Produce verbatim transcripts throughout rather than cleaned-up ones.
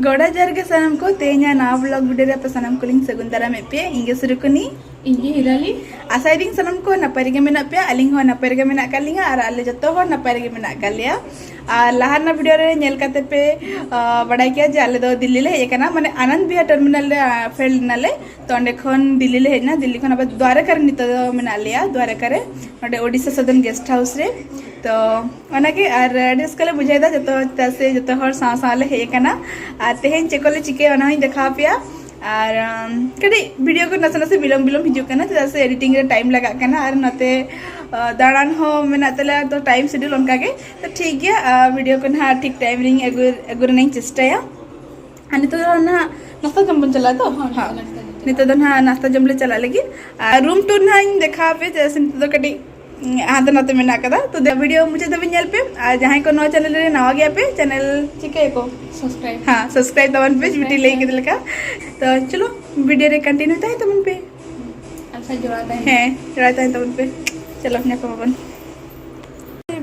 ᱡᱚᱦᱟᱨ ᱜᱮ ᱥᱟᱱᱟᱢ ᱠᱚ, ᱛᱮᱦᱮᱧᱟᱜ ᱱᱟᱣᱟ vlog video ᱨᱮ ᱟᱯᱮ ᱥᱟᱱᱟᱢ ᱠᱚᱞᱤᱧ ᱥᱟᱹᱜᱩᱱ ᱫᱟᱨᱟᱢᱮᱫ ᱯᱮᱭᱟ᱾ ᱤᱧ ᱜᱮ ᱥᱩᱨᱩᱠᱩᱱᱤ᱾ ᱤᱧ ᱜᱮ ᱦᱤᱨᱟᱞᱤ᱾ ᱟᱥᱟᱭᱮᱫᱟᱹᱧ ᱥᱟᱱᱟᱢ ᱠᱚ ᱱᱟᱯᱟᱭ ᱨᱮᱜᱮ ᱢᱮᱱᱟᱜ ᱯᱮᱭᱟ, ᱟᱹᱞᱤᱧ ᱦᱚᱸ ᱱᱟᱯᱟᱭ ᱨᱮᱜᱮ ᱢᱮᱱᱟᱜ ᱟᱠᱟᱫ ᱞᱤᱧᱟ ᱟᱨ ᱟᱞᱮ ᱡᱚᱛᱚ ᱦᱚᱲ ᱱᱟᱯᱟᱭ ᱨᱮᱜᱮ ᱢᱮᱱᱟᱜ ᱟᱠᱟᱫ ᱞᱮᱭᱟ᱾ ᱟᱨ ᱞᱟᱦᱟ ᱨᱮᱱᱟᱜ video ᱨᱮ ᱧᱮᱞ ᱠᱟᱛᱮ ᱯᱮ, ᱟ, ᱵᱟᱰᱟᱭ ᱠᱮᱭᱟ ᱡᱮ ᱟᱞᱮ ᱫᱚ ᱫᱤᱞᱞᱤ ᱞᱮ ᱦᱮᱡ ᱟᱠᱟᱱᱟ, ᱢᱟᱱᱮ ᱟᱱᱟᱱᱫ ᱵᱤᱦᱟᱨ terminal ᱨᱮ, ᱟ, ᱯᱷᱮᱰ ᱞᱮᱱᱟᱞᱮ᱾ ᱛᱚ ᱚᱸᱰᱮ ᱠᱷᱚᱱ ᱫᱤᱞᱞᱤ ᱞᱮ ᱦᱮᱡ ᱮᱱᱟ᱾ ᱫᱤᱞᱞᱤ ᱠᱷᱚᱱ ᱟᱵᱟᱨ ᱫᱣᱟᱨᱟᱠᱟ ᱨᱮ ᱱᱤᱛᱚᱜ ᱫᱚ ᱢᱮᱱᱟᱜ ᱞᱮᱭᱟ, ᱫᱣᱟᱨᱟᱠᱟ ᱨᱮ, ᱱᱚᱰᱮ ᱳᱰᱤᱥᱟ ᱥᱚᱫᱚᱱ guest house ᱨᱮ᱾ ᱛᱚ ᱚᱱᱟᱜᱮ, ᱟᱨ ᱟᱹᱰᱤ ᱨᱟᱹᱥᱠᱟᱹ ᱞᱮ ᱵᱩᱡᱷᱟᱹᱣ ᱮᱫᱟ ᱡᱚᱛᱚ, ᱪᱮᱫᱟᱜ ᱥᱮ ᱡᱚᱛᱚ ᱦᱚᱲ ᱥᱟᱶ ᱥᱟᱶ ᱞᱮ ᱦᱮᱡ ᱟᱠᱟᱱᱟ᱾ ᱟᱨ ᱛᱮᱦᱮᱧ ᱪᱮᱫ ᱠᱚᱞᱮ ᱪᱤᱠᱟᱹᱭᱟ ᱚᱱᱟ ᱦᱚᱸᱧ ᱫᱮᱠᱷᱟᱣ ᱟᱯᱮᱭᱟ᱾ ᱟᱨ ᱟᱢ, ᱠᱟᱹᱴᱤᱡ video ᱠᱚ ᱱᱟᱥᱮ ᱱᱟᱥᱮ ᱵᱤᱞᱚᱢ ᱵᱤᱞᱚᱢ ᱦᱤᱡᱩᱜ ᱠᱟᱱᱟ, ᱪᱮᱫᱟᱜ ᱥᱮ editing ᱨᱮ time ᱞᱟᱜᱟᱜ ᱠᱟᱱᱟ ᱟᱨ ᱱᱚᱛᱮ, ᱟ, ᱫᱟᱬᱟᱱ ᱦᱚᱸ ᱢᱮᱱᱟᱜ ᱛᱟᱞᱮᱭᱟ, ᱛᱚ time schedule ᱚᱱᱠᱟ ᱜᱮ᱾ ᱛᱚ ᱴᱷᱤᱠ ᱜᱮᱭᱟ, ᱟ, video ᱠᱚ ᱱᱟᱦᱟᱜ ᱴᱷᱤᱠ time ᱨᱤᱧ ᱟᱹᱜᱩ, ᱟᱹᱜᱩ ᱨᱮᱱᱟᱜ ᱤᱧ ᱪᱮᱥᱴᱟᱭᱟ᱾ ᱟᱨ ᱱᱤᱛᱚᱜ ᱫᱚ ᱱᱟᱦᱟᱜ ᱱᱟᱥᱛᱟ ᱡᱚᱢ ᱵᱚᱱ ᱪᱟᱞᱟᱜᱼᱟ ᱛᱚ? ᱦᱚᱸ, ᱦᱚᱸ᱾ ᱱᱟᱥᱛᱟ ᱡᱚᱢ ᱱᱤᱛᱚᱜ ᱫᱚ ᱱᱟᱦᱟᱜ ᱱᱟᱥᱛᱟ ᱡᱚᱢ ᱞᱮ ᱪᱟᱞᱟᱜ ᱞᱟᱹᱜᱤᱫ᱾ ᱟᱨ room tour ᱱᱟᱦᱟᱜ ᱤᱧ ᱫᱮᱠᱷᱟᱣ ᱟᱯᱮ, ᱪᱮᱫᱟᱜ ᱥᱮ ᱱᱤᱛᱚᱜ ᱫᱚ ᱠᱟᱹᱴᱤᱡ, ᱩᱸ, ᱦᱟᱱᱛᱮ ᱱᱟᱛᱮ ᱢᱮᱱᱟᱜ ᱠᱟᱫᱟ᱾ ᱛᱚ video ᱢᱩᱪᱟᱹᱫ ᱫᱷᱟᱹᱵᱤᱡ ᱧᱮᱞ ᱯᱮ᱾ ᱟᱨ ᱡᱟᱦᱟᱸᱭ ᱠᱚ ᱱᱚᱣᱟ channel ᱨᱮ ᱱᱟᱣᱟ ᱜᱮᱭᱟ ᱯᱮ, channel ᱪᱤᱠᱟᱹᱭᱟᱠᱚ? Subscribe᱾ ᱦᱮᱸ, subscribe ᱛᱟᱵᱚᱱ ᱯᱮ, ᱡᱩᱴᱤ ᱞᱟᱹᱭ ᱠᱮᱫ ᱞᱮᱠᱟ᱾ ᱛᱚ ᱪᱚᱞᱚ, video ᱨᱮ continue ᱛᱟᱦᱮᱸ ᱛᱟᱵᱚᱱ ᱯᱮ᱾ ᱟᱪᱪᱷᱟ, ᱡᱚᱲᱟᱣ ᱛᱟᱦᱮᱱ᱾ ᱦᱮᱸ, ᱡᱚᱲᱟᱣ ᱛᱟᱦᱮᱱ ᱛᱟᱵᱚᱱ ᱯᱮ᱾ ᱪᱚᱞᱚ, ᱧᱟᱯᱟᱢ ᱟᱵᱚᱱ᱾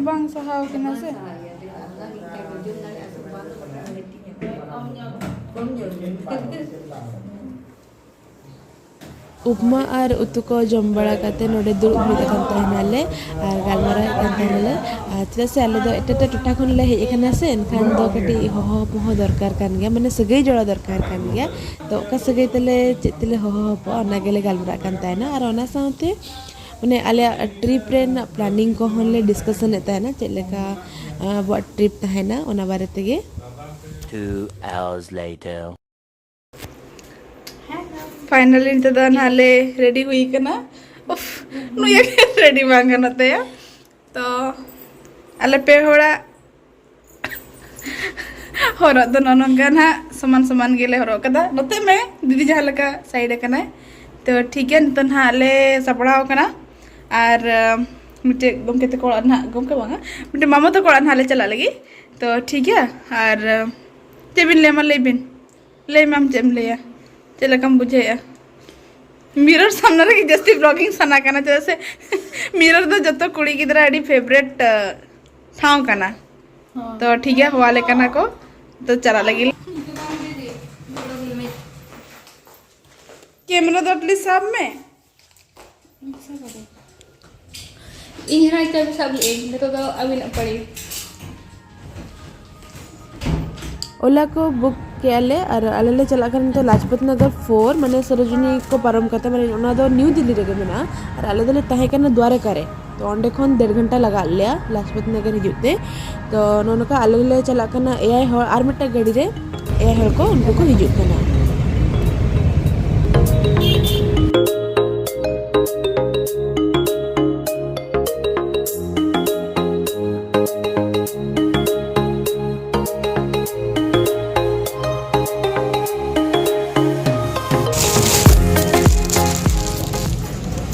ᱵᱟᱝ ᱥᱟᱦᱟᱣ ᱠᱟᱱᱟ ᱥᱮ? ᱩᱯᱢᱟ ᱟᱨ ᱩᱛᱩ ᱠᱚ ᱡᱚᱢ ᱵᱟᱲᱟ ᱠᱟᱛᱮ ᱱᱚᱰᱮ ᱫᱩᱲᱩᱵ ᱢᱤᱫ ᱟᱠᱟᱱ ᱛᱟᱦᱮᱱᱟᱞᱮ ᱟᱨ ᱜᱟᱞᱢᱟᱨᱟᱣᱮᱫ ᱠᱟᱱ ᱛᱟᱦᱮᱱᱟᱞᱮ᱾ ᱟᱨ ᱪᱮᱫᱟᱜ ᱥᱮ ᱟᱞᱮ ᱫᱚ ᱮᱴᱟᱜ ᱮᱴᱟᱜ ᱴᱚᱴᱷᱟ ᱠᱷᱚᱱ ᱞᱮ ᱦᱮᱡ ᱟᱠᱟᱱᱟ ᱥᱮ, ᱮᱱᱠᱷᱟᱱ ᱫᱚ ᱠᱟᱹᱴᱤᱡ ᱦᱚᱦᱚ ᱦᱚᱯᱚᱱ ᱦᱚᱸ ᱫᱚᱨᱠᱟᱨ ᱠᱟᱱ ᱜᱮᱭᱟ, ᱢᱟᱱᱮ ᱥᱟᱹᱜᱟᱹᱭ ᱡᱚᱲᱟᱣ ᱫᱚᱨᱠᱟᱨ ᱠᱟᱱ ᱜᱮᱭᱟ᱾ ᱛᱚ ᱚᱠᱟ ᱥᱟᱹᱜᱟᱹᱭ ᱛᱮᱞᱮ, ᱪᱮᱫ ᱛᱮᱞᱮ ᱦᱚᱦᱚ ᱦᱚᱯᱚᱜᱼᱟ, ᱚᱱᱟ ᱜᱮᱞᱮ ᱜᱟᱞᱢᱟᱨᱟᱜ ᱠᱟᱱ ᱛᱟᱦᱮᱱᱟ᱾ ᱟᱨ ᱚᱱᱟ ᱥᱟᱶᱛᱮ ᱢᱟᱱᱮ ᱟᱞᱮᱭᱟᱜ trip ᱨᱮᱱᱟᱜ planning ᱠᱚᱦᱚᱸ ᱞᱮ discussion ᱮᱫ ᱛᱟᱦᱮᱱᱟ, ᱪᱮᱫ ᱞᱮᱠᱟ, ᱟ, ᱟᱵᱚᱣᱟᱜ trip ᱛᱟᱦᱮᱱᱟ, ᱚᱱᱟ ᱵᱟᱨᱮ ᱛᱮᱜᱮ᱾ Two hours later. Finally ᱱᱤᱛᱚᱜ ᱫᱚ ᱱᱟᱦᱟᱜ ᱞᱮ ready ᱦᱩᱭ ᱠᱟᱱᱟ᱾ ᱩᱯᱷ, ᱱᱩᱭ ready ᱵᱟᱝ ᱜᱟᱱᱚᱜ ᱛᱟᱭᱟ᱾ ᱛᱚ ᱟᱞᱮ ᱯᱮ ᱦᱚᱲᱟᱜ ᱦᱚᱨᱚᱜ ᱫᱚ ᱱᱚᱜᱼᱚ ᱱᱚᱝᱠᱟ ᱱᱟᱦᱟᱜ ᱥᱚᱢᱟᱱ ᱥᱚᱢᱟᱱ ᱜᱮᱞᱮ ᱦᱚᱨᱚᱜ ᱠᱟᱫᱟ᱾ ᱱᱚᱛᱮ ᱢᱮ, ᱫᱤᱫᱤ ᱡᱟᱦᱟᱸ ᱞᱮᱠᱟ side ᱟᱠᱟᱱᱟᱭ᱾ ᱛᱚ ᱴᱷᱤᱠ ᱜᱮᱭᱟ, ᱱᱤᱛᱚᱜ ᱱᱟᱦᱟᱜ ᱞᱮ ᱥᱟᱯᱲᱟᱣ ᱟᱠᱟᱱᱟ᱾ ᱟᱨ, ᱟᱸ, ᱢᱤᱫᱴᱮᱡ ᱜᱚᱢᱠᱮ ᱛᱟᱠᱚ ᱚᱲᱟᱜ ᱱᱟᱦᱟᱜ, ᱜᱚᱢᱠᱮ ᱵᱟᱝᱟ, ᱢᱤᱫᱴᱮᱡ ᱢᱟᱢᱟ ᱛᱟᱠᱚ ᱚᱲᱟᱜ ᱱᱟᱦᱟᱜ ᱞᱮ ᱪᱟᱞᱟᱜ ᱞᱟᱹᱜᱤᱫ᱾ ᱛᱚ ᱴᱷᱤᱠ ᱜᱮᱭᱟ, ᱟᱨ, ᱟᱸ, ᱪᱮᱫ ᱵᱤᱱ ᱞᱟᱹᱭᱟ, ᱢᱟ ᱞᱟᱹᱭ ᱵᱤᱱ᱾ ᱞᱟᱹᱭ ᱢᱮ, ᱟᱢ ᱪᱮᱫ ᱮᱢ ᱞᱟᱹᱭᱟ? ᱪᱮᱫ ᱞᱮᱠᱟᱢ ᱵᱩᱡᱷᱟᱹᱣᱮᱫᱼᱟ? Mirror ᱥᱟᱢᱱᱟ ᱨᱮᱜᱮ ᱡᱟᱹᱥᱛᱤ vlogging ᱥᱟᱱᱟ ᱠᱟᱱᱟ, ᱪᱮᱫᱟᱜ ᱥᱮ mirror ᱫᱚ ᱡᱚᱛᱚ ᱠᱩᱲᱤ ᱜᱤᱫᱽᱨᱟᱹ ᱟᱹᱰᱤ favourite, ᱟ, ᱴᱷᱟᱶ ᱠᱟᱱᱟ᱾ ᱦᱚᱸ᱾ ᱛᱚ ᱴᱷᱤᱠ ᱜᱮᱭᱟ, ᱦᱚᱦᱚ ᱟᱞᱮ ᱠᱟᱱᱟ ᱠᱚ, ᱛᱚ ᱪᱟᱞᱟᱜ ᱞᱟᱹᱜᱤᱫ ᱞᱮ᱾ ᱠᱮᱢᱮᱨᱟ ᱫᱚ ᱟᱴᱞᱤ ᱥᱟᱵ ᱢᱮ᱾ ᱤᱧ ᱦᱚᱸ ᱪᱟᱵᱤ ᱥᱟᱵ ᱞᱮᱫᱟᱹᱧ, ᱱᱤᱛᱚᱜ ᱫᱚ ᱟᱹᱵᱤᱱᱟᱜ ᱯᱟᱹᱲᱤ᱾ ᱳᱞᱟ ᱠᱚ ᱵᱩᱠ ᱠᱮᱜᱼᱟ ᱞᱮ ᱟᱨ ᱟᱞᱮ ᱞᱮ ᱪᱟᱞᱟᱜ ᱠᱟᱱᱟ ᱱᱤᱛᱚᱜ ᱞᱟᱡᱽᱯᱚᱛ ᱱᱚᱜᱚᱨ ᱯᱷᱳᱨ, ᱢᱟᱱᱮ ᱥᱚᱨᱳᱡᱤᱱᱤ ᱠᱚ ᱯᱟᱨᱚᱢ ᱠᱟᱛᱮ, ᱢᱟᱱᱮ ᱚᱱᱟ ᱫᱚ ᱱᱤᱭᱩ ᱫᱤᱞᱞᱤ ᱨᱮᱜᱮ ᱢᱮᱱᱟᱜᱼᱟ᱾ ᱟᱨ ᱟᱞᱮ ᱫᱚᱞᱮ ᱛᱟᱦᱮᱸ ᱠᱟᱱᱟ ᱫᱩᱣᱟᱨᱮᱠᱟ ᱨᱮ, ᱛᱚ ᱚᱸᱰᱮ ᱠᱷᱚᱱ ᱰᱮᱲ ᱜᱷᱚᱱᱴᱟ ᱞᱟᱜᱟᱜ ᱞᱮᱭᱟ ᱞᱟᱡᱽᱯᱚᱛ ᱱᱚᱜᱚᱨ ᱦᱤᱡᱩᱜ ᱛᱮ᱾ ᱛᱚ ᱱᱚᱜᱼᱚ ᱱᱚᱝᱠᱟ ᱟᱞᱮ ᱞᱮ ᱪᱟᱞᱟᱜ ᱠᱟᱱᱟ ᱮᱭᱟᱭ ᱦᱚᱲ, ᱟᱨ ᱢᱤᱫᱴᱟᱝ ᱜᱟᱹᱰᱤ ᱨᱮ ᱮᱭᱟᱭ ᱦᱚᱲ ᱠᱚ, ᱩᱱᱠᱩ ᱠᱚ ᱦᱤᱡᱩᱜ ᱠᱟᱱᱟ᱾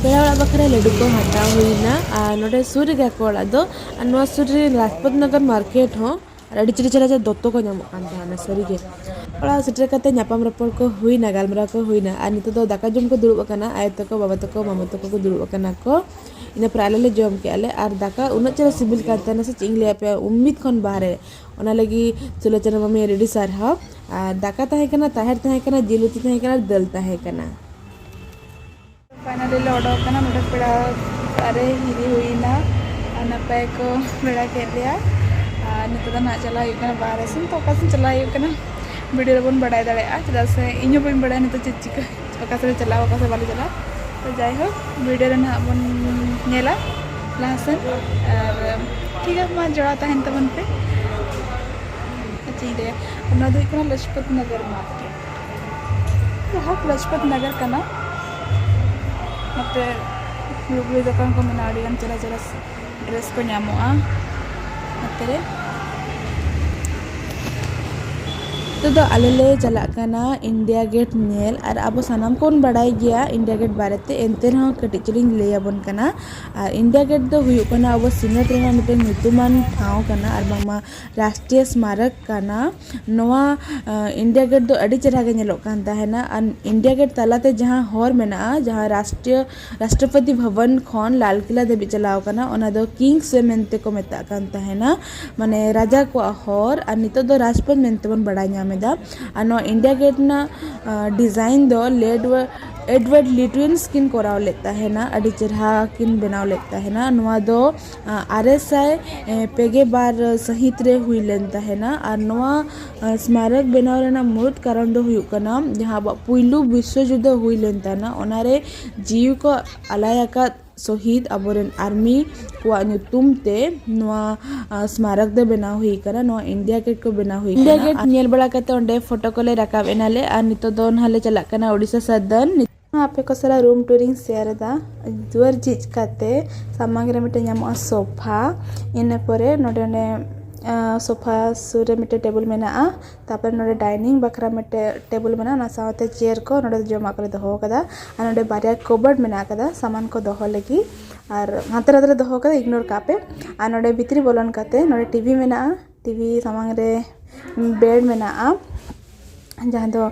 ᱯᱮᱲᱟ ᱚᱲᱟᱜ ᱵᱟᱠᱷᱨᱟ ᱞᱟᱹᱰᱩ ᱠᱚ ᱦᱟᱛᱟᱣ ᱦᱩᱭᱱᱟ᱾ ᱟᱨ ᱱᱚᱰᱮ ᱥᱩᱨ ᱨᱮᱜᱮ ᱟᱠᱚ ᱚᱲᱟᱜ ᱫᱚ, ᱟᱨ ᱱᱚᱣᱟ ᱥᱩᱨ ᱨᱮ ᱞᱟᱡᱽᱯᱚᱛ ᱱᱚᱜᱚᱨ ᱢᱟᱨᱠᱮᱴ ᱦᱚᱸ, ᱟᱨ ᱟᱹᱰᱤ ᱪᱮᱦᱨᱟ ᱪᱮᱦᱨᱟ ᱫᱚᱛᱚ ᱠᱚ ᱧᱟᱢᱚᱜ ᱠᱟᱱ ᱛᱟᱦᱮᱱᱟ ᱥᱟᱹᱨᱤᱜᱮ᱾ ᱚᱲᱟᱜ ᱥᱮᱴᱮᱨ ᱠᱟᱛᱮ ᱧᱟᱯᱟᱢ ᱨᱚᱯᱚᱲ ᱠᱚ ᱦᱩᱭᱱᱟ, ᱜᱟᱞᱢᱟᱨᱟᱣ ᱠᱚ ᱦᱩᱭᱱᱟ, ᱟᱨ ᱱᱤᱛᱚᱜ ᱫᱚ ᱫᱟᱠᱟ ᱡᱚᱢ ᱠᱚ ᱫᱩᱲᱩᱵ ᱟᱠᱟᱱᱟ᱾ ᱟᱭᱳ ᱛᱟᱠᱚ, ᱵᱟᱵᱟ ᱛᱟᱠᱚ, ᱢᱟᱢᱟ ᱛᱟᱠᱚ ᱠᱚ ᱫᱩᱲᱩᱵ ᱟᱠᱟᱱᱟ ᱠᱚ᱾ ᱤᱱᱟᱹ ᱯᱚᱨᱮ ᱟᱞᱮ ᱞᱮ ᱡᱚᱢ ᱠᱮᱜᱼᱟ ᱞᱮ, ᱟᱨ ᱫᱟᱠᱟ ᱩᱱᱟᱹᱜ ᱪᱮᱦᱨᱟ ᱥᱤᱵᱤᱞ ᱠᱟᱱ ᱛᱟᱦᱮᱱᱟ ᱥᱮ ᱪᱮᱫ ᱤᱧ ᱞᱟᱹᱭ ᱟᱯᱮᱭᱟ, ᱩᱢᱤᱫ ᱠᱷᱚᱱ ᱵᱟᱦᱨᱮ᱾ ᱚᱱᱟ ᱞᱟᱹᱜᱤᱫ ᱥᱩᱞᱳᱪᱚᱱᱟ ᱢᱟᱢᱤ ᱟᱹᱰᱤ ᱟᱹᱰᱤ ᱥᱟᱨᱦᱟᱣ᱾ ᱟᱨ ᱫᱟᱠᱟ ᱛᱟᱦᱮᱸ ᱠᱟᱱᱟ, ᱛᱟᱦᱮᱨ ᱛᱟᱦᱮᱸ ᱠᱟᱱᱟ, ᱡᱤᱞ ᱩᱛᱩ ᱛᱟᱦᱮᱸ ᱠᱟᱱᱟ, ᱟᱨ ᱫᱟᱹᱞ ᱛᱟᱦᱮᱸ ᱠᱟᱱᱟ᱾ ᱯᱷᱟᱭᱱᱟᱞᱤ ᱞᱮ ᱚᱰᱚᱠ ᱠᱟᱱᱟ, ᱱᱚᱰᱮ ᱯᱮᱲᱟ ᱚᱲᱟᱜ ᱨᱮ ᱦᱤᱨᱤ ᱦᱩᱭᱱᱟ᱾ ᱟᱨ ᱱᱟᱯᱟᱭ ᱠᱚ ᱯᱮᱲᱟ ᱠᱮᱫ ᱞᱮᱭᱟ᱾ ᱟᱨ ᱱᱤᱛᱚᱜ ᱫᱚ ᱱᱟᱦᱟᱜ ᱪᱟᱞᱟᱣ ᱦᱩᱭᱩᱜ ᱠᱟᱱᱟ ᱵᱟᱦᱨᱮ ᱥᱮᱱ᱾ ᱛᱚ ᱚᱠᱟ ᱥᱮᱱ ᱪᱟᱞᱟᱣ ᱦᱩᱭᱩᱜ ᱠᱟᱱᱟ, ᱵᱷᱤᱰᱤᱭᱳ ᱨᱮᱵᱚᱱ ᱵᱟᱲᱟᱭ ᱫᱟᱲᱮᱭᱟᱜᱼᱟ, ᱪᱮᱫᱟᱜ ᱥᱮ ᱤᱧ ᱦᱚᱸ ᱵᱟᱹᱧ ᱵᱟᱲᱟᱭᱟ ᱱᱤᱛᱚᱜ ᱪᱮᱫ ᱪᱤᱠᱟᱹ, ᱚᱠᱟ ᱥᱮᱫ ᱞᱮ ᱪᱟᱞᱟᱜᱼᱟ, ᱚᱠᱟ ᱥᱮᱫ ᱵᱟᱞᱮ ᱪᱟᱞᱟᱜᱼᱟ᱾ ᱛᱚ ᱡᱟᱭᱦᱳᱠ, ᱵᱷᱤᱰᱤᱭᱳ ᱨᱮ ᱱᱟᱦᱟᱜ ᱵᱚᱱ ᱧᱮᱞᱟ ᱞᱟᱦᱟ ᱥᱮᱱ᱾ ᱟᱨ ᱴᱷᱤᱠ ᱜᱮᱭᱟ, ᱢᱟ ᱡᱚᱲᱟᱣ ᱛᱟᱦᱮᱱ ᱛᱟᱵᱚᱱ ᱯᱮ᱾ ᱪᱮᱫ ᱤᱧ ᱞᱟᱹᱭᱟ, ᱚᱱᱟ ᱫᱚ ᱦᱩᱭᱩᱜ ᱠᱟᱱᱟ ᱞᱟᱡᱽᱯᱚᱛ ᱱᱚᱜᱚᱨ ᱢᱟᱨᱠᱮᱴ᱾ ᱡᱟᱦᱟᱸ ᱞᱟᱡᱽᱯᱚᱛ ᱱᱚᱜᱚᱨ ᱠᱟᱱᱟ, ᱱᱚᱛᱮ ᱞᱩᱜᱽᱲᱤ ᱫᱚᱠᱟᱱ ᱠᱚ ᱢᱮᱱᱟᱜᱼᱟ, ᱟᱹᱰᱤᱜᱟᱱ ᱪᱮᱦᱨᱟ ᱪᱮᱦᱨᱟ ᱰᱨᱮᱥ ᱠᱚ ᱧᱟᱢᱚᱜᱼᱟ ᱱᱚᱛᱮ ᱨᱮ᱾ ᱱᱤᱛᱚᱜ ᱫᱚ ᱟᱞᱮ ᱞᱮ ᱪᱟᱞᱟᱜ ᱠᱟᱱᱟ ᱤᱱᱰᱤᱭᱟ ᱜᱮᱴ ᱧᱮᱞ᱾ ᱟᱨ ᱟᱵᱚ ᱥᱟᱱᱟᱢ ᱠᱚᱵᱚᱱ ᱵᱟᱲᱟᱭ ᱜᱮᱭᱟ ᱤᱱᱰᱤᱭᱟ ᱜᱮᱴ ᱵᱟᱨᱮᱛᱮ, ᱮᱱᱛᱮ ᱨᱮᱦᱚᱸ ᱠᱟᱹᱴᱤᱡ ᱪᱩᱞᱩᱝ ᱞᱟᱹᱭ ᱟᱵᱚᱱ ᱠᱟᱱᱟ᱾ ᱟᱨ ᱤᱱᱰᱤᱭᱟ ᱜᱮᱴ ᱫᱚ ᱦᱩᱭᱩᱜ ᱠᱟᱱᱟ ᱟᱵᱚ ᱥᱤᱧᱚᱛ ᱨᱮᱱᱟᱜ ᱢᱤᱫᱴᱮᱱ ᱧᱩᱛᱩᱢᱟᱱ ᱴᱷᱟᱶ ᱠᱟᱱᱟ, ᱟᱨ ᱵᱟᱝᱢᱟ ᱨᱟᱥᱴᱨᱤᱭᱚ ᱥᱢᱟᱨᱚᱠ ᱠᱟᱱᱟ᱾ ᱱᱚᱣᱟ, ᱟ, ᱤᱱᱰᱤᱭᱟ ᱜᱮᱴ ᱫᱚ ᱟᱹᱰᱤ ᱪᱮᱦᱨᱟ ᱜᱮ ᱧᱮᱞᱚᱜ ᱠᱟᱱ ᱛᱟᱦᱮᱱᱟ᱾ ᱟᱨ ᱤᱱᱰᱤᱭᱟ ᱜᱮᱴ ᱛᱟᱞᱟᱛᱮ ᱡᱟᱦᱟᱸ ᱦᱚᱨ ᱢᱮᱱᱟᱜᱼᱟ, ᱡᱟᱦᱟᱸ ᱨᱟᱥᱴᱨᱤᱭᱚ, ᱨᱟᱥᱴᱨᱚᱯᱚᱛᱤ ᱵᱷᱚᱵᱚᱱ ᱠᱷᱚᱱ ᱞᱟᱞ ᱠᱤᱞᱟ ᱫᱷᱟᱹᱵᱤᱡ ᱪᱟᱞᱟᱣ ᱠᱟᱱᱟ, ᱚᱱᱟ ᱫᱚ ᱠᱤᱝᱥ ᱣᱮ ᱢᱮᱱᱛᱮ ᱠᱚ ᱢᱮᱛᱟᱜ ᱠᱟᱱ ᱛᱟᱦᱮᱱᱟ, ᱢᱟᱱᱮ ᱨᱟᱡᱟ ᱠᱚᱣᱟᱜ ᱦᱚᱨ᱾ ᱟᱨ ᱱᱤᱛᱚᱜ ᱫᱚ ᱨᱟᱡᱽᱯᱚᱛᱷ ᱢᱮᱱᱛᱮ ᱵᱚᱱ ᱵᱟᱲᱟᱭ ᱧᱟᱢ ᱮᱫᱟ᱾ ᱟᱨ ᱱᱚᱣᱟ ᱤᱱᱰᱤᱭᱟ ᱜᱮᱴ ᱨᱮᱱᱟᱜ ᱰᱤᱡᱟᱭᱤᱱ ᱫᱚ ᱞᱮᱰ ᱮᱰᱣᱟᱨᱰ ᱞᱤᱴᱣᱤᱱᱥ ᱠᱤᱱ ᱠᱚᱨᱟᱣ ᱞᱮᱫ ᱛᱟᱦᱮᱱᱟ, ᱟᱹᱰᱤ ᱪᱮᱨᱦᱟ ᱠᱤᱱ ᱵᱮᱱᱟᱣ ᱞᱮᱫ ᱛᱟᱦᱮᱱᱟ᱾ ᱱᱚᱣᱟ ᱫᱚ ᱟᱨᱮ ᱥᱟᱭ ᱯᱮ ᱜᱮ ᱵᱟᱨ ᱥᱟᱹᱦᱤᱛ ᱨᱮ ᱦᱩᱭ ᱞᱮᱱ ᱛᱟᱦᱮᱱᱟ᱾ ᱟᱨ ᱱᱚᱣᱟ ᱥᱢᱟᱨᱚᱠ ᱵᱮᱱᱟᱣ ᱨᱮᱱᱟᱜ ᱢᱩᱲᱩᱫ ᱠᱟᱨᱚᱱ ᱫᱚ ᱦᱩᱭᱩᱜ ᱠᱟᱱᱟ, ᱡᱟᱦᱟᱸ ᱟᱵᱚᱣᱟᱜ ᱯᱩᱭᱞᱩ ᱵᱤᱥᱥᱚ ᱡᱩᱫᱽᱫᱷᱚ ᱦᱩᱭ ᱞᱮᱱ ᱛᱟᱦᱮᱱᱟ, ᱚᱱᱟᱨᱮ ᱡᱤᱣᱤ ᱠᱚ ᱟᱞᱟᱭ ᱟᱠᱟᱫ ᱥᱚᱦᱤᱫ ᱟᱵᱚᱨᱮᱱ ᱟᱨᱢᱤ ᱠᱚᱣᱟᱜ ᱧᱩᱛᱩᱢ ᱛᱮ ᱱᱚᱣᱟ ᱥᱢᱟᱨᱚᱠ ᱫᱚ ᱵᱮᱱᱟᱣ ᱦᱩᱭ ᱠᱟᱱᱟ᱾ ᱱᱚᱣᱟ ᱤᱱᱰᱤᱭᱟ ᱜᱮᱴ ᱠᱚ ᱵᱮᱱᱟᱣ ᱦᱩᱭ ᱤᱱᱰᱤᱭᱟ ᱠᱟᱱᱟ᱾ ᱜᱮᱴ ᱧᱮᱞ ᱵᱟᱲᱟ ᱠᱟᱛᱮ ᱚᱸᱰᱮ ᱯᱷᱳᱴᱳ ᱠᱚᱞᱮ ᱨᱟᱠᱟᱵ ᱮᱱᱟᱞᱮ᱾ ᱟᱨ ᱱᱤᱛᱚᱜ ᱫᱚ ᱱᱟᱦᱟᱜ ᱞᱮ ᱪᱟᱞᱟᱜ ᱠᱟᱱᱟ ᱳᱰᱤᱥᱟ ᱥᱟᱫᱚᱱ᱾ ᱟᱯᱮ ᱠᱚ ᱥᱟᱞᱟᱜ ᱨᱩᱢ ᱴᱩᱨᱤᱧ ᱥᱮᱭᱟᱨ ᱮᱫᱟ᱾ ᱫᱩᱣᱟᱹᱨ ᱡᱷᱤᱡ ᱠᱟᱛᱮ ᱥᱟᱢᱟᱝ ᱨᱮ ᱢᱤᱫᱴᱮᱱ ᱧᱟᱢᱚᱜᱼᱟ ᱥᱳᱯᱷᱟ᱾ ᱤᱱᱟᱹ ᱯᱚᱨᱮ ᱱᱚᱰᱮ ᱚᱱᱮ ᱥᱳᱯᱷᱟ ᱥᱩᱨ ᱨᱮ ᱢᱤᱫᱴᱮᱱ ᱴᱮᱵᱤᱞ ᱢᱮᱱᱟᱜᱼᱟ᱾ ᱛᱟᱨᱯᱚᱨᱮ ᱱᱚᱰᱮ ᱰᱟᱭᱱᱤᱝ ᱵᱟᱠᱷᱨᱟ ᱢᱤᱫᱴᱮᱱ ᱴᱮᱵᱤᱞ ᱢᱮᱱᱟᱜᱼᱟ, ᱚᱱᱟ ᱥᱟᱶᱛᱮ ᱪᱮᱭᱟᱨ ᱠᱚ ᱱᱚᱰᱮ ᱫᱚ ᱡᱚᱢᱟᱜ ᱠᱚᱞᱮ ᱫᱚᱦᱚ ᱟᱠᱟᱫᱟ᱾ ᱟᱨ ᱱᱚᱰᱮ ᱵᱟᱨᱭᱟ ᱠᱚᱵᱚᱨᱰ ᱢᱮᱱᱟᱜ ᱟᱠᱟᱫᱟ ᱥᱟᱢᱟᱱ ᱠᱚ ᱫᱚᱦᱚ ᱞᱟᱹᱜᱤᱫ᱾ ᱟᱨ ᱦᱟᱱᱛᱮ ᱱᱟᱛᱮ ᱞᱮ ᱫᱚᱦᱚ ᱟᱠᱟᱫᱟ, ᱤᱜᱱᱳᱨ ᱠᱟᱜ ᱯᱮ᱾ ᱟᱨ ᱱᱚᱰᱮ ᱵᱷᱤᱛᱨᱤ ᱵᱚᱞᱚᱱ ᱠᱟᱛᱮ ᱱᱚᱰᱮ ᱴᱤᱵᱷᱤ ᱢᱮᱱᱟᱜᱼᱟ, ᱴᱤᱵᱷᱤ ᱥᱟᱢᱟᱝ ᱨᱮ ᱵᱮᱰ ᱢᱮᱱᱟᱜᱼᱟ, ᱡᱟᱦᱟᱸ ᱫᱚ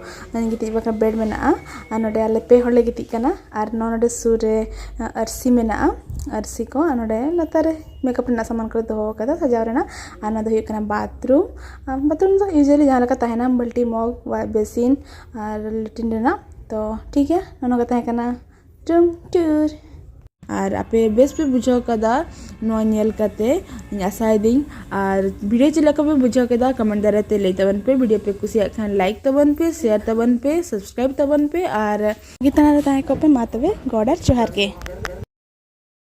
ᱜᱤᱛᱤᱡ ᱵᱟᱠᱷᱨᱟ ᱵᱮᱰ ᱢᱮᱱᱟᱜᱼᱟ᱾ ᱟᱨ ᱱᱚᱰᱮ ᱟᱞᱮ ᱯᱮ ᱦᱚᱲ ᱞᱮ ᱜᱤᱛᱤᱡ ᱠᱟᱱᱟ᱾ ᱟᱨ ᱱᱚᱣᱟ ᱱᱚᱰᱮ ᱥᱩᱨ ᱨᱮ ᱟᱹᱨᱥᱤ ᱢᱮᱱᱟᱜᱼᱟ, ᱟᱹᱨᱥᱤ ᱠᱚ᱾ ᱟᱨ ᱱᱚᱰᱮ ᱞᱟᱛᱟᱨ ᱨᱮ ᱢᱮᱠᱟᱯ ᱨᱮᱱᱟᱜ ᱥᱟᱢᱟᱱ ᱠᱚᱞᱮ ᱫᱚᱦᱚ ᱟᱠᱟᱫᱟ ᱥᱟᱡᱟᱣ ᱨᱮᱱᱟᱜ᱾ ᱟᱨ ᱱᱚᱣᱟ ᱫᱚ ᱦᱩᱭᱩᱜ ᱠᱟᱱᱟ ᱵᱟᱛᱷᱨᱩᱢ᱾ ᱵᱟᱛᱷᱨᱩᱢ ᱫᱚ ᱤᱭᱩᱡᱩᱭᱟᱞᱤ ᱡᱟᱦᱟᱸ ᱞᱮᱠᱟ ᱛᱟᱦᱮᱱᱟ, ᱵᱟᱹᱞᱴᱤ, ᱢᱚᱜᱽ, ᱵᱮᱥᱤᱱ ᱟᱨ ᱞᱮᱴᱨᱤᱱ ᱨᱮᱱᱟᱜ᱾ ᱛᱚ ᱴᱷᱤᱠ ᱜᱮᱭᱟ, ᱱᱚᱣᱟ ᱠᱚ ᱛᱟᱦᱮᱸ ᱠᱟᱱᱟ ᱨᱩᱢ ᱴᱩᱨ᱾ ᱟᱨ ᱟᱯᱮ ᱵᱮᱥ ᱯᱮ ᱵᱩᱡᱷᱟᱹᱣ ᱠᱟᱫᱟ ᱱᱚᱣᱟ ᱧᱮᱞ ᱠᱟᱛᱮ, ᱤᱧ ᱟᱥᱟᱭᱮᱫᱟᱹᱧ᱾ ᱟᱨ ᱵᱷᱤᱰᱤᱭᱳ ᱪᱮᱫ ᱞᱮᱠᱟ ᱯᱮ ᱵᱩᱡᱷᱟᱹᱣ ᱠᱮᱫᱟ, ᱠᱚᱢᱮᱱᱴ ᱫᱟᱨᱟᱭ ᱛᱮ ᱞᱟᱹᱭ ᱛᱟᱵᱚᱱ ᱯᱮ᱾ ᱵᱷᱤᱰᱤᱭᱳ ᱯᱮ ᱠᱩᱥᱤᱭᱟᱜ ᱠᱷᱟᱱ ᱞᱟᱭᱤᱠ ᱛᱟᱵᱚᱱ ᱯᱮ, ᱥᱮᱭᱟᱨ ᱛᱟᱵᱚᱱ ᱯᱮ, ᱥᱟᱵᱥᱠᱨᱟᱭᱤᱵ ᱛᱟᱵᱚᱱ ᱯᱮ᱾ ᱟᱨ ᱜᱤᱛᱟᱱᱟ ᱨᱮ ᱛᱟᱦᱮᱸ ᱠᱚᱜ ᱯᱮ᱾ ᱢᱟ ᱛᱚᱵᱮ, ᱜᱚᱰ ᱟᱨ ᱡᱚᱦᱟᱨ ᱜᱮ᱾